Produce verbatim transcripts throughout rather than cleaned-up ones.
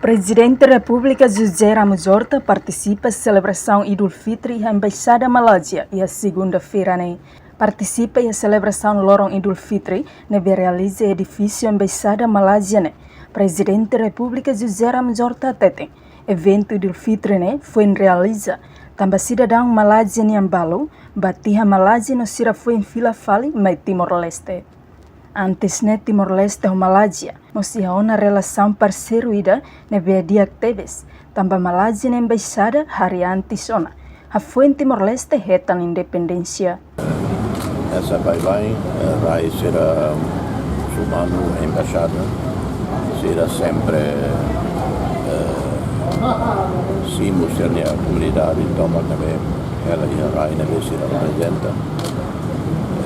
Prezidente Repúblika José Ramos Horta partisipa selebrasaun Idul Fitri iha Embaixada Malázia iha segunda-feira ne'e. Partisipa iha selebrasaun loron Idul Fitri ne'ebé realiza iha edifísiu Embaixada Malázia ne'e, Prezidente Repúblika José Ramos Horta hateten, eventu Idul Fitri ne'e foin realiza tanba sidadaun Malázia nian balu bá tiha Malázia no sira foin fila fali mai Timor-Leste. Antes ne'e Timor-Leste ho Malázia mós iha ona relasaun parseiru ida ne'ebé di'ak tebes, tanba Malázia nia embaixada harii antes ona, hafoin Timor-Leste hetan independénsia. Essa baibain, eh, rai sira musulmanu, embaixada, sira sempre, eh, simu sira-nia komunidade, tomak ne'ebé hela iha rai ne'ebé sira reprezenta,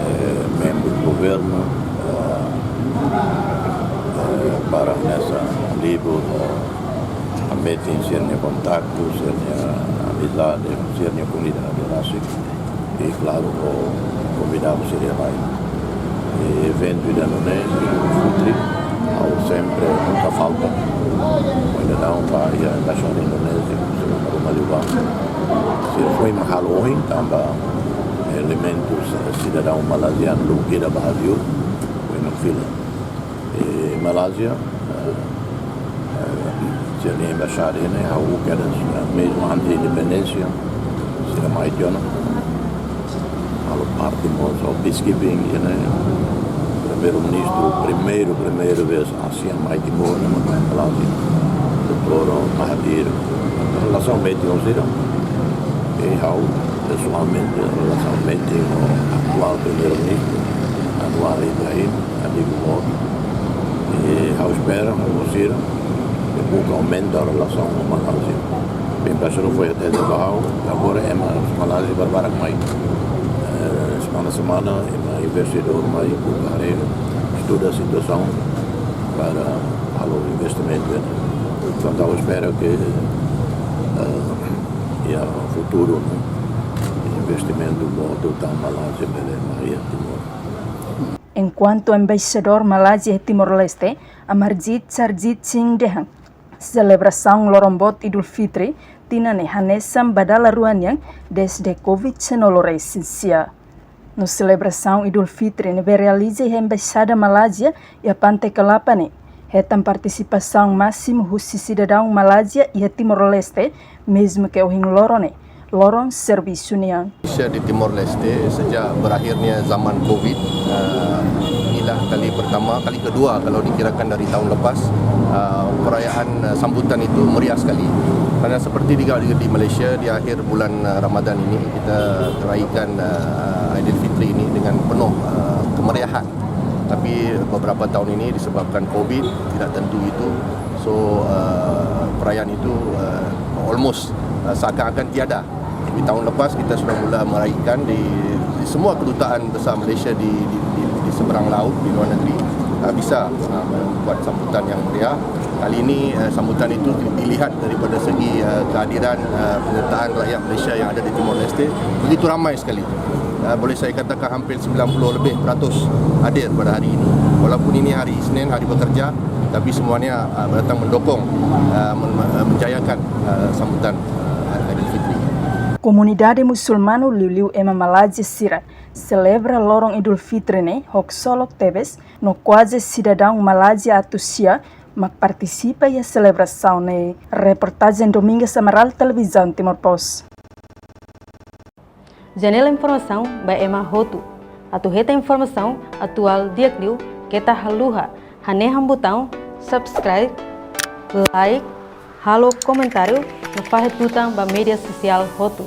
eh, membru governu, eh, eh, para hanesan livre, eh, hametin sira-nia kontaktu, sira-nia amizade, sira-nia komunidade rasik. I klaru, ha'u konvida sira mai. I eventu ida-ne'e, Idul Fitri, ha'u sempre nunka falta. Ha'u ainda não vai a embaixada Indonézia, se não para uma liuba. Se foi uma halo ohin, tanba elementus, eh, sidadaun malazianu, kira baviu, foi no fila. I Malázia, eh, eh, sira-nia embaixada ne'e, ha'u kedas, eh, mezmu antes independénsia, sira mai tiha ona. Halo parte mós, ha'u peacekeeping, ne'e, Primeiru-Ministru, primeiru, primeira vez, ASEAN mai Timor, ne'e, mai Malázia. Doutór Mahathir, relasaun metin ho sira. I ha'u, pesoalmente, relasaun metin ho atuál Primeiru-Ministru, Anwar Ibrahim, amigu boot. I ha'u espera, ha'u sira, i buka aumenta relasaun ho Malázia. Embaixadór foin hatete ba ha'u, agora ema Malázia barbarak mai. Eh, semana-semana, ema investidór mai buka haree, estuda situasaun para halo investimentu. Entaun, ha'u espera ke, eh, iha futuru, ne'e, investimentu boot tan Malázia bele mai iha Timor. Enkuantu Embaixadór Malázia iha Timor-Leste, Amarjit Sarjit Singh dehan, selebrasaun loron boot Idul Fitri tinan ne'e hanesan ba dala rua nian dezde Covid sanulu-resin-sia. No selebrasaun Idul Fitri ne'ebé realiza iha Embaixada Malázia iha Pante Kelapa ne'e, hetan partisipasaun másimu husi sidadaun Malázia iha Timor-Leste, mezmu ke ohin loron ne'e loron servisu nian. Malaysia di Timor Leste sejak berakhirnya zaman Covid, eh, inilah kali pertama, kali kedua kalau dikirakan dari tahun lepas, eh, perayaan, eh, sambutan itu meriah sekali. Karena seperti di, di Malaysia, di akhir bulan, eh, Ramadan ini, kita raikan, eh, Aidilfitri ini dengan penuh, eh, kemeriahan. Tapi beberapa tahun ini disebabkan Covid, tidak tentu itu, so, eh, perayaan itu, eh, almost, eh, seakan-akan tiada. Di tahun lepas kita sudah mula meraihkan di, di semua kedutaan besar Malaysia di, di, di, di seberang laut, di luar negeri, eh, bisa, eh, membuat sambutan yang meriah. Kali ini, eh, sambutan itu di-, dilihat daripada segi, eh, kehadiran, eh, penyertaan rakyat Malaysia yang ada di Timor Leste begitu ramai sekali. Eh, boleh saya katakan hampir sembilan puluh lebih peratus hadir pada hari ini. Walaupun ini hari Isnin, hari bekerja, tapi semuanya, eh, datang mendukung, eh, men-, men-, menjayakan, eh, sambutan, eh, Aidilfitri. Komunidade musulmanu liuliu ema Malázia sira selebra loron Idul Fitri ne'e ho ksolok tebes, no kuaze sidadaun Malázia atus sia mak partisipa iha selebrasaun ne'e. Reportajen Domingas Amaral, Televizaun Timor Post. Janela informasaun ba ema hotu. Atu hetan informasaun atuál di'ak liu, keta haluha hanehan butaun subscribe, like, halo komentáriu, no fahe tutan ba média sosiál hotu.